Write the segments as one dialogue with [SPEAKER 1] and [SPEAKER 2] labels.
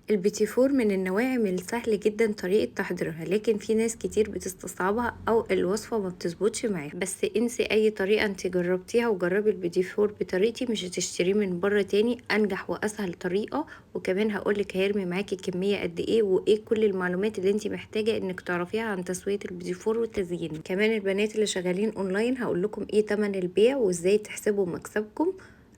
[SPEAKER 1] البيتي فور من النواعم السهل جدا طريقة تحضيرها، لكن في ناس كتير بتستصعبها او الوصفة ما بتظبطش معاها. بس انسي اي طريقة انت جربتيها وجربي البيتي فور بطريقتي، مش هتشتريه من بره تاني، انجح واسهل طريقة. وكمان هقولك هيرمي معاكي كمية قد ايه وايه كل المعلومات اللي انت محتاجة انك تعرفيها عن تسوية البيتي فور والتزيين. كمان البنات اللي شغالين اونلاين هقولكم ايه تمن البيع وازاي تحسبوا مكسبكم.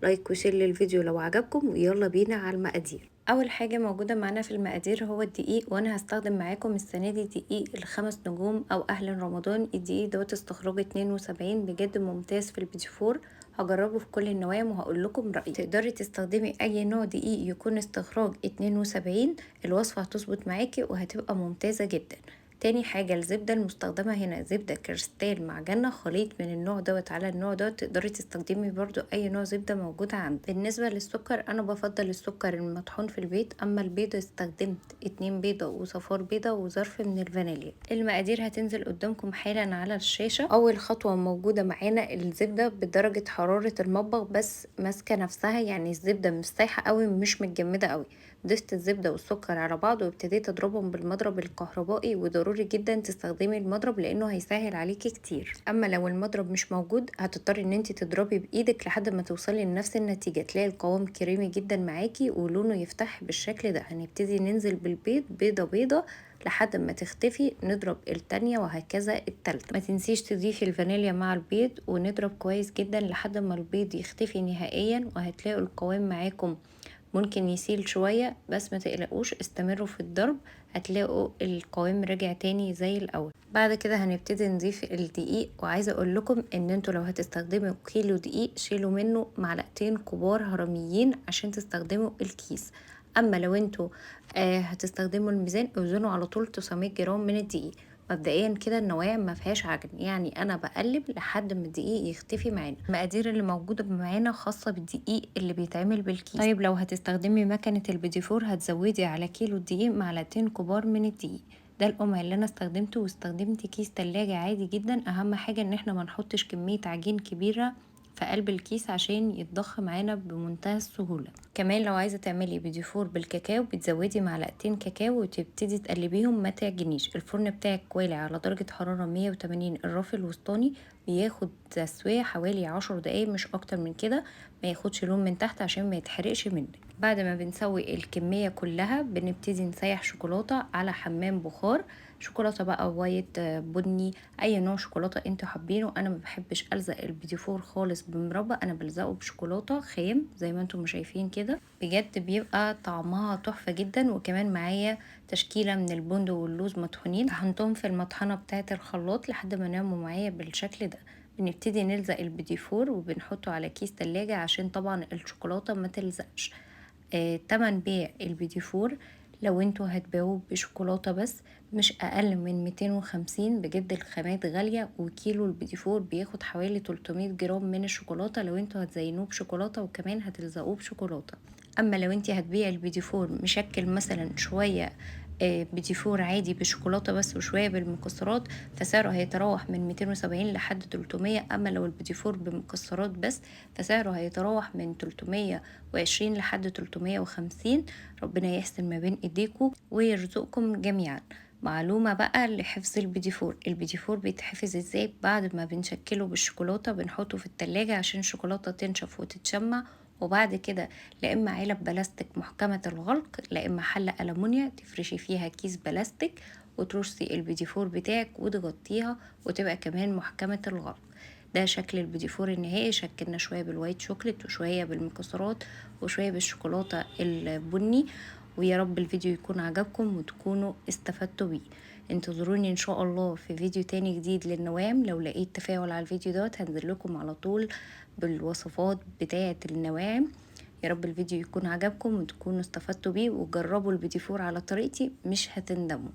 [SPEAKER 1] like و share للفيديو لو عجبكم، ويلا بينا على المقادير. اول حاجة موجودة معانا في المقادير هو الدقيق، وانا هستخدم معاكم السنة دي دقيق الخمس نجوم او اهلا رمضان. الدقيق دوت استخراج 72، بجد ممتاز في البيتي فور، هجربه في كل النواعم وهقول لكم رايي. تقدري تستخدمي اي نوع دقيق يكون استخراج 72، الوصفة هتظبط معاكي وهتبقى ممتازة جدا. تاني حاجة الزبدة المستخدمة هنا زبدة كريستال معجنة، خليط من النوع دوت على النوع دوت، تقدري تستخدمي برضو اي نوع زبدة موجود عندك. بالنسبة للسكر انا بفضل السكر المطحون في البيت. اما البيض استخدمت 2 بيضة وصفار بيضة وظرف من الفانيليا. المقادير هتنزل قدامكم حالا على الشاشة. اول خطوة موجودة معانا الزبدة بدرجة حرارة المطبخ بس ماسكة نفسها، يعني الزبدة مش سايحة قوي مش متجمدة قوي. ضفت الزبدة والسكر على بعض وابتديت اضربهم بالمضرب الكهربائي، وضروري جدا تستخدمي المضرب لانه هيسهل عليكي كتير. اما لو المضرب مش موجود هتضطري ان انت تضربي بايدك لحد ما توصلي لنفس النتيجة، تلاقي القوام كريمي جدا معاكي ولونه يفتح بالشكل ده. هنبتدي ننزل بالبيض بيضة بيضة لحد ما تختفي، نضرب التانية وهكذا التالتة. ما تنسيش تضيفي الفانيليا مع البيض، ونضرب كويس جدا لحد ما البيض يختفي نهائيا، وهتلاقوا القوام معاكم ممكن يسيل شوية بس ما تقلقوش، استمروا في الضرب هتلاقوا القوام رجع تاني زي الاول. بعد كده هنبتدي نضيف الدقيق، وعايزة اقول لكم ان انتوا لو هتستخدموا كيلو دقيق شيلوا منه معلقتين كبار هرميين عشان تستخدموا الكيس. اما لو انتوا هتستخدموا الميزان اوزنوا على طول 900 جرام من الدقيق. مبدئيا كده النواعم ما فيهاش عجن، يعني انا بقلب لحد ما الدقيق يختفي معانا. المقادير اللي موجودة معانا خاصة بالدقيق اللي بيتعمل بالكيس. طيب لو هتستخدمي مكنه البيتي فور هتزودي على كيلو الدقيق معلقتين كبار من الدقيق. ده القمع اللي انا استخدمته، واستخدمت كيس تلاجة عادي جدا. اهم حاجة ان احنا ما نحطش كمية عجين كبيرة في قلب الكيس عشان يتضخ معانا بمنتهى السهولة. كمان لو عايزة تعملي بيتي فور بالكاكاو بتزودي معلقتين كاكاو وتبتدي تقلبيهم، ما تعجنيش. الفرن بتاعك والع على درجة حرارة 180، الرف الوسطاني بياخد تسوية حوالي 10 دقايق مش اكتر من كده، ما ياخدش لون من تحت عشان ما يتحرقش منك. بعد ما بنسوي الكمية كلها بنبتدي نسيح شوكولاتة على حمام بخار، شوكولاتة بقى white بني، اي نوع شوكولاتة انتوا حابينه. انا ما بحبش الزق البيتي فور خالص بمربى، انا بلزقه بشوكولاته خام زي ما انتم شايفين كده، بجد بيبقى طعمها تحفة جدا. وكمان معايا تشكيله من البندق واللوز مطحونين، طحنتهم في المطحنه بتاعه الخلاط لحد ما ناموا معايا بالشكل ده. بنبتدي نلزق البيتي فور وبنحطه على كيس تلاجة عشان طبعا الشوكولاتة ما تلزقش. تمن بيع البيتي فور لو انتوا هتبيعوه بشوكولاتة بس مش اقل من 250، بجد الخامات غالية، وكيلو البيتي فور بياخد حوالي 300 جرام من الشوكولاتة لو انتوا هتزينوه بشوكولاتة وكمان هتلزقوه بشوكولاتة. اما لو انتي هتبيعي البيتي فور مشكل مثلا شوية بيتي فور عادي بالشوكولاتة بس وشوية بالمكسرات فسعره هيتراوح من 270 لحد 300. اما لو البيتي فور بمكسرات بس فسعره هيتراوح من 320 لحد 350. ربنا يحسن ما بين ايديكم ويرزقكم جميعا. معلومة بقى لحفظ البيتي فور، البيتي فور بيتحفظ ازاي؟ بعد ما بنشكله بالشوكولاتة بنحطه في التلاجة عشان الشوكولاتة تنشف وتتشمع، وبعد كده لا اما علب بلاستيك محكمة الغلق لا اما حلة ألمونيا تفرشي فيها كيس بلاستيك وترصي البيتي فور بتاعك وتغطيها وتبقى كمان محكمة الغلق. ده شكل البيتي فور النهائي. شكلنا شوية بال white chocolate وشوية بالمكسرات وشوية بالشوكولاتة البني. ويا رب الفيديو يكون عجبكم وتكونوا استفدتوا بيه. انتظروني ان شاء الله في فيديو تاني جديد للنواعم. لو لقيت تفاعل على الفيديو دوت هنزل لكم على طول بالوصفات بتاعة النواعم. يا رب الفيديو يكون عجبكم وتكونوا استفدتوا بيه، وجربوا البيتي فور على طريقتي مش هتندموا.